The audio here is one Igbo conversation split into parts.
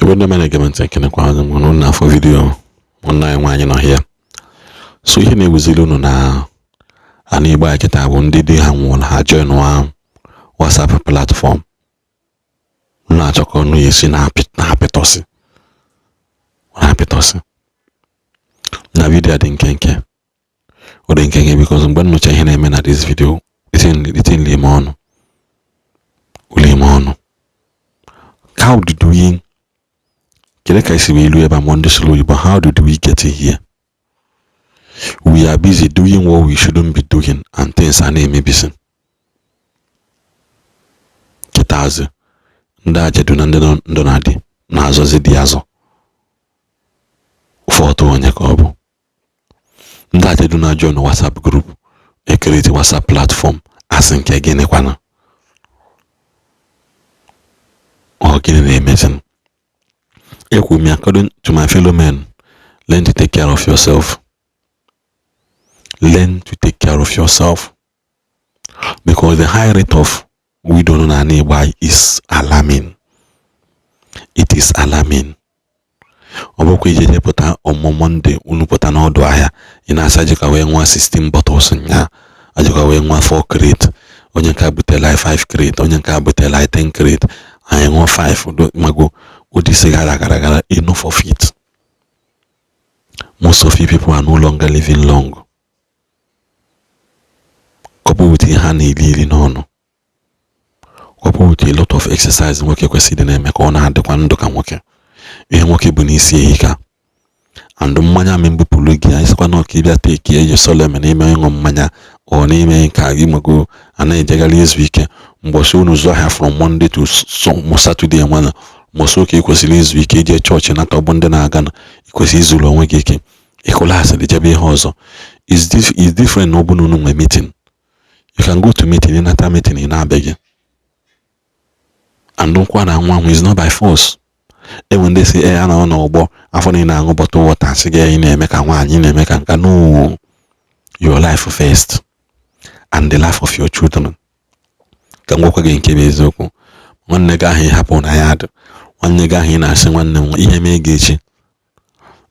Ebe ndị na-ege m ntị, ekenekwa m unu n'afọ video nwanne anyị nwaanyị nọ here. So ihe na-ewuzili unu na ana Igbo anyị kịta bụ ndị di ha nwụrụ, ha join nwa WhatsApp platform na-achọ ka ọnụ ya esi na-apịtọsị na-apịtọsị. Na video dị nkenke, ọ dị nkenke because mgbe nnụcha ihe na-eme na this video itinye ime ọnụ ụlọ ime ọnụ. How did we, kedu ka esi wee lu ebe a? Ma ndị sụrụ oyibo, how did we get here? We are busy doing what we shouldn't be doing and things a na-emebisi kịtaazị. Ndị ajedu na ndị ndụ na-adị na-azọzi di azọ ụfọdụ onye ka ọ bụ ndị ajedu na join WhatsApp group, e create WhatsApp platform, asị nke gịnị kwana? Ọ gịnị na-emezi? Ekwu m, according to my fellow men, learn to take care of yourself, learn to take care of yourself, because the high rate of widow nọ n'ala Igbo is alarming. It is alarming. Ọ bụkwa ije jepụta ọmụmụ Monday, unu pụta n'ọdụ ahịa, ị na-asa jikwa wee nwa 16 bottles nya, ajikwa wee nwa 4 crate, onye nke a butela 5 crate, onye nke a butela 10 crate, anyị ṅụọ 5 mago ụdị gara gara gara. Enough of it. Most of you people are no longer living long, couple with ihe ha na-eri eri n'ọnụ, couple with a lot of exercise nwoke kwesịrị na-eme ka ọ na-adịkwa ndụ ka nwoke. Ihe nwoke bụ n'isi ehika and mmanya ma mbupụrụ gị anyị sịkwa na ọka ịbịa take eje solemn n'ime ịṅụ mmanya ọ n'ime ka gị nwego a na-ejegharị ezu ike. Mgbọsị unu zụ ahịa from Monday to Saturday, nwana mbọsị ụka ị kwesịrị izu ike, ije chọọchị nata ọgbọ ndị na-aga na ị kwesịrị izuru onwe gị ike, ịkụla asịrị jebe ihe ọzọ is different. Na ọ bụ na unu nwee meeting, you can go to meeting, ịnata meeting, ị na-abịa gị and nkwa na nwa nwa is not by force. Enwe ndị si e anọ n'ọgbọ afọ na ị na-aṅụ bottle water, sị gị ị na-eme ka nwaanyị, ị na-eme ka nka. No, your life first and the life of your children. Ka m gwakwa gị nke bụ eziokwu, nwanne gị ahụ ịhapụ na ya dị, nwanne gị ahụ ị na-asị nwanne m, ihe mee gị echi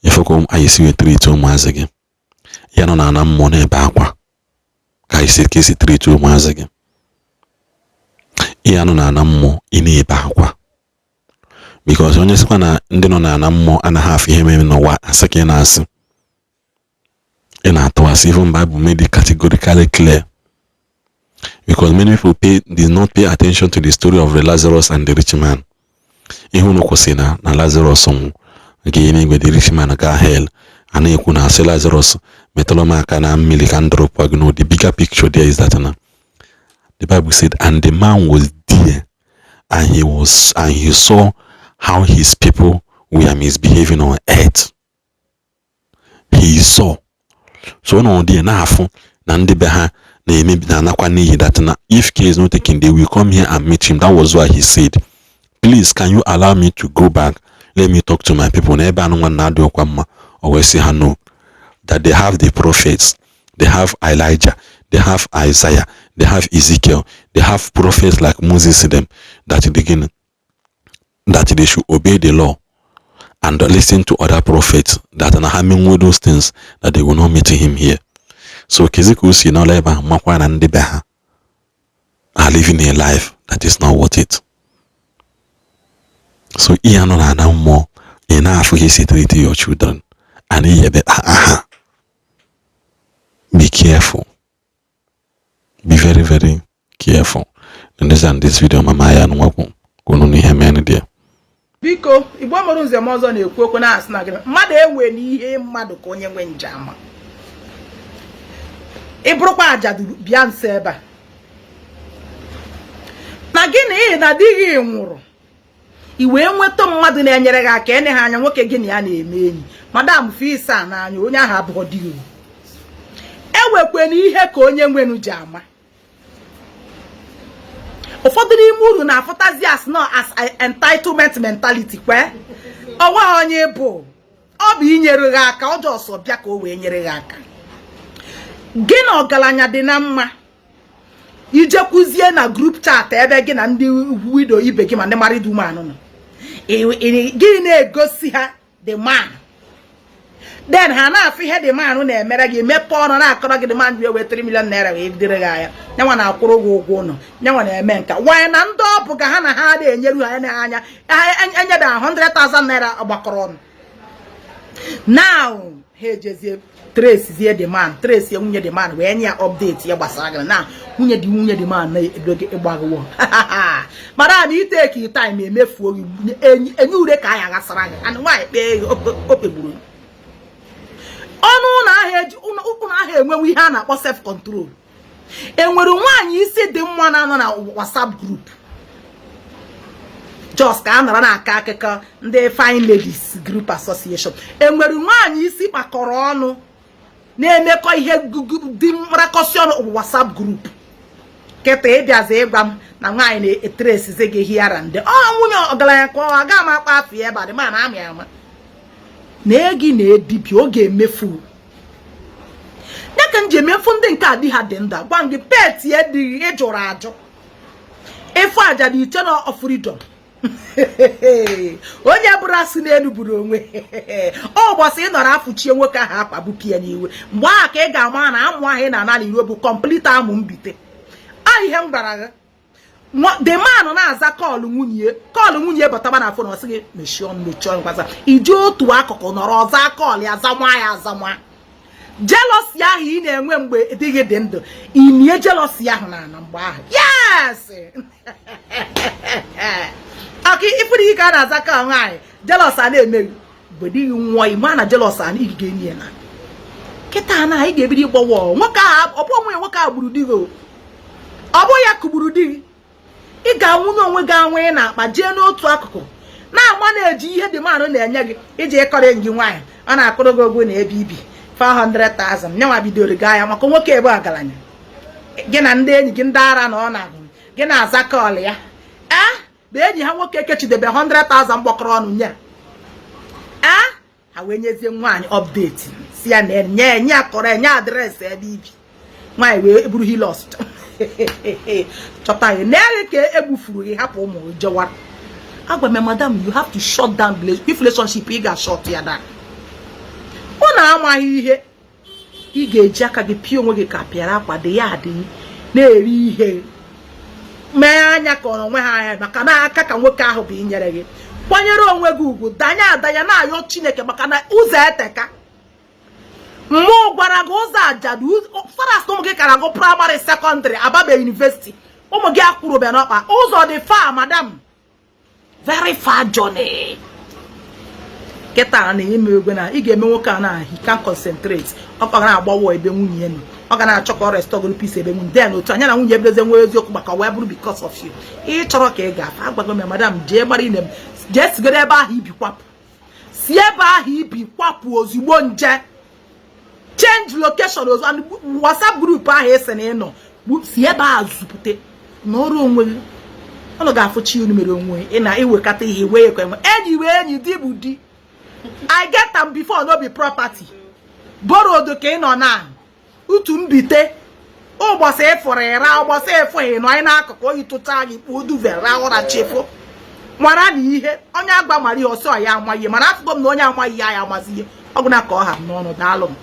ifekwa anyị si wee treat ụmụazị gị, ya nọ na mmụọ na-ebe akwa ka anyị si ka esi treat ụmụazị gị, ihe anọ na ana mmụọ ị na-ebe akwa, because onye sịkwa na ndị nọ n'ana mmụọ anaghị afụ ihe mere n'ụwa, asị ka ị na-asị, ị na-atụ asị. Even Bible made it categorically clear, because many people did not pay attention to the story of the Lazarus and the rich man. Ihe unu kwụsị na Lazarus nwụ nke eluigwe, the rich man gaa hell. A na-ekwu na asị Lazarus metụrụ m aka na mmiri ka m drop gị. No, the bigger picture there is that na the Bible said, and the man was there and he saw how his people were misbehaving on earth. He saw. So ọ nọ there na-afụ na ndị be ha na-emebi na-anakwa n'iyi, that na if care is not taken, they will come here and meet him. That was why he said, "Please, can you allow me to go back? Let me talk to my people na ebe anụ nwa na-adị ọkwa mma." O wee sị ha no, that they have the prophets, they have Elijah, they have Isaiah, they have Ezekiel, they have prophets like Moses them, that begin that they should obey the law and listen to other prophets, that na ha menwe those things, that they will not meet him here. So kezi ka o si n'ọla ebe ahụ makwa na ndị be ha are living a life that is not worth it. So ihe anọ na ana mmụọ ị na-afụ ka esi treat your children and iyebe aha. Be careful, be very very careful. And this video mama ya nwakwu ka unu n'ihe mere dị. Biko, Igbo mụrụ nze m ọzọ na-ekwu okwu na-asị na gị mmadụ enwe n'ihe mmadụ ka onye nwe njama. Ị bụrụkwa ajadu, bịa nso ebe a na gị na ị na di gị nwụrụ, i wee nweta mmadụ na-enyere gị aka ene ha anya nwoke gị na ya na-eme enyi. Madam fisa n'anya onye ahụ abụghị di gị. Ewekwana ihe ka onye nwenu ji ama. Ụfọdụ n'ime uru na-afụtazi as no as entitlement mentality kwe onwe ha. Onye bụ ọ bụ inyere gị aka ọjọọ ọsọ bịa ka o wee nyere gị aka. Gị na ọgaranya dị na mma, ijekwuzie na group chat ebe gị na ndị widow ibe gị ma ndị married woman nọ. Gị na-egosi ha the man, then ha na-afụ ihe the man na-emere gị. Mepe ọnụ na-akọrọ gị, the man ji ewe 3 million naira wee dịrị gị anya, nyanwa na-akwụrụ gị ụgwọ ụlọ, nyanwa na-eme nka wanyị na ndị ọ bụ ka ha na ha na-enyeru ha anya enyebe ha 100,000 naira gbakọrọ ọnụ. Now ha ejezie tracezie the man, trace nwunye the man, wee nye ya update ya gbasara gị na nwunye the man na-ebido gị ịgbagwo. Madam, I take time emefuo gị enye ure ka anyị aghasara gị and nwaanyị kpee gị o kpegburu ọnụ. Ụlọ ahụ eji ụlọ ahụ enwewe ihe a na-akpọ self control. Enwere nwaanyị isi dị mma na-anọ na WhatsApp group just ka a nọrọ na-akọ akụkọ ndị Fine Ladies Group Association? Enwere nwaanyị isi kpakọrọ ọnụ na-emekọ ihe dị mrakọsị ọnụ WhatsApp group? Kịta ịbịazi ịgwa m na nwaanyị na-etresizi gị hiara ndị ọ nwunye ọgaranya ka ọ aga m akpa afọ ya ebe a dị ma na amị ama na egi na-edibi oge emefu ya ka m ji emefu. Ndị nke a di ha dị ndụ, gwa m gị pet ya dịghị ịjụrụ ajụ ịfụ aja dị iche na freedom. Onye bụrụ asị n'elu buru onwe ọ gbọsị ị nọrọ afụchie nwoke ahụ akwa bupie n'iwe, mgbe ahụ ka ị ga-ama na amụ ahụ ị na-anala iro bụ complete amụ mbite a. Ihe m gwara gị, the man na-aza call nwunye, call nwunye bataba na phone, ọ sị gị mechie ọnụ, mechie ọnụ, gwaza iji otu akụkụ nọrọ ọza call ya, zamwa ya azamwa. Jealousy ahụ ị na-enwe mgbe di gị dị ndụ, inie jealousy ahụ na ana mgbe ahụ. Yes, aka ifuru ike a na-aza ka nwaanyị jealous a na-emeghị mgbe di gị nwụọ, ịma na jealous a ị ga-enye ya na kịta na ị ga-ebido ịgbawa nwoke ahụ. Ọ bụ onwe ya nwoke ahụ gburu di gị, ọ bụ ya kụgburu di gị. Ị ga-anwụnye onwe gị anwụ ị na-akpa jee n'otu akụkụ na-agba na-eji ihe dị manụ na-enye gị iji ịkọrọ enyi gị nwaanyị ọ na-akụrụ gị ogwu na ebe ibi 400,000 nyanwa bidoro gị anya maka nwoke ebe ọgaranya gị na ndị enyi gị ndị ara na ọ na-agụ gị na-aza call ya ee bụ enyi ha nwoke kechidebe 100,000 gbakọrọ ọnụ nye ee ha wee nyezie nwaanyị update si ya na nye nye akọrọ enye address ebe ibi. Nwaanyị wee buru Hilux chọta gị na ka egbufuru gị, hapụ ụmụ gị jewara. Agwa m, madam, you have to shut down if relationship ị ga-shut ya down. Unu amaghị ihe ị ga-eji aka gị pịa onwe gị ka pịara akwa dị ya adịghị na-eri ihe mee anya ka ọ onwe ha anya maka na aka ka nwoke ahụ bụ inyere gị. Kwanyere onwe gị ugwu, danye adanya na-ayọ Chineke maka na ụzọ eteka. Mmụọ gwara gị ụzọ ajadu faras. Ụmụ gị kara agụ primary, secondary, ababe university, ụmụ gị akwụrụbe n'ọkpa. Ụzọ dị far, madam, very far journey. Kịta na ime egwe na ị ga-eme nwoke a na he can concentrate. Ọ ga na-agbawa ebe nwunye nọ, ọ ga na-achọ ka ọ restore peace ebe nwunye. Then otu anya na nwunye ebidozie nwee eziokwu maka wee bụrụ because of you. Ị chọrọ ka ị ga-afa agwago m, madam, jee gbara ine m, jee sigoro ebe ahụ ibi kwapụ, si ebe ahụ ibi kwapụ ozugbo, nje change location ozugbo. WhatsApp group ahụ esi na ịnọ, si ebe ahụ zupụte n'ọrụ onwe gị. Ọnụ ga-afụchi unu mere onwe ị na iwekata ihe wee ekwe enwe enyi wee enyi di bụ di. I get am before, no be property borrowed ka ị nọ na utu mbite. Ụbọchị ịfụrụ ịra, ụbọchị ịfụghị nọ anyị n'akụkụ oyi tụcha gị kpuo duvet ra ụra chefu. Mara na ihe onye agba mara ihe ọsọ ya amaghị, mana afụgo m na onye amaghị ya ya amazi ihe ọ bụ na ka ọ ha m n'ọnụ. Daalụ m.